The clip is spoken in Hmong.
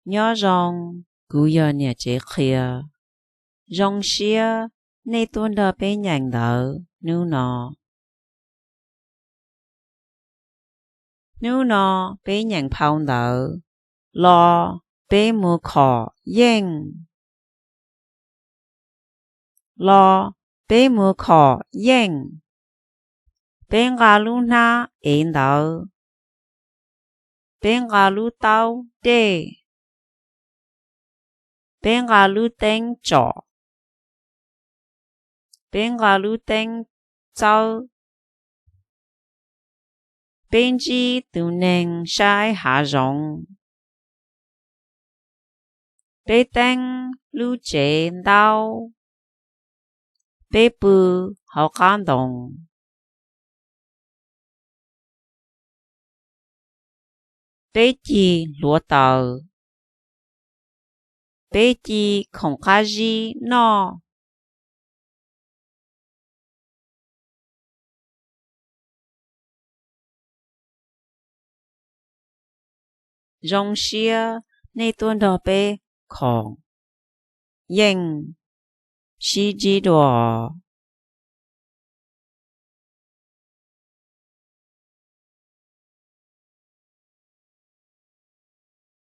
Nyob zoo, kuv yog niam tsev qhia. Zoo siab nej tuaj nrog peb nyeem ntawv hnub no. Hnub no peb nyeem phau ntawv Los peb mus khom yeej. Los peb mus khom yeej. Peb nqa lub hnab ev ntawv. Peb nqa lub taub dej. Peb nqa lub teeb tsom. Peb nqa lub teeb txawb. Peb ntsib tus neeg saib hav zoov. Peb teeb lub tsev ntaub. Peb pw hauv qab ntoo. Peb cig hluav taws. Peb ci khoom qab zib noj. Zoo siab nej tuaj nrog peb khoom yeej. Sib ntsib dua.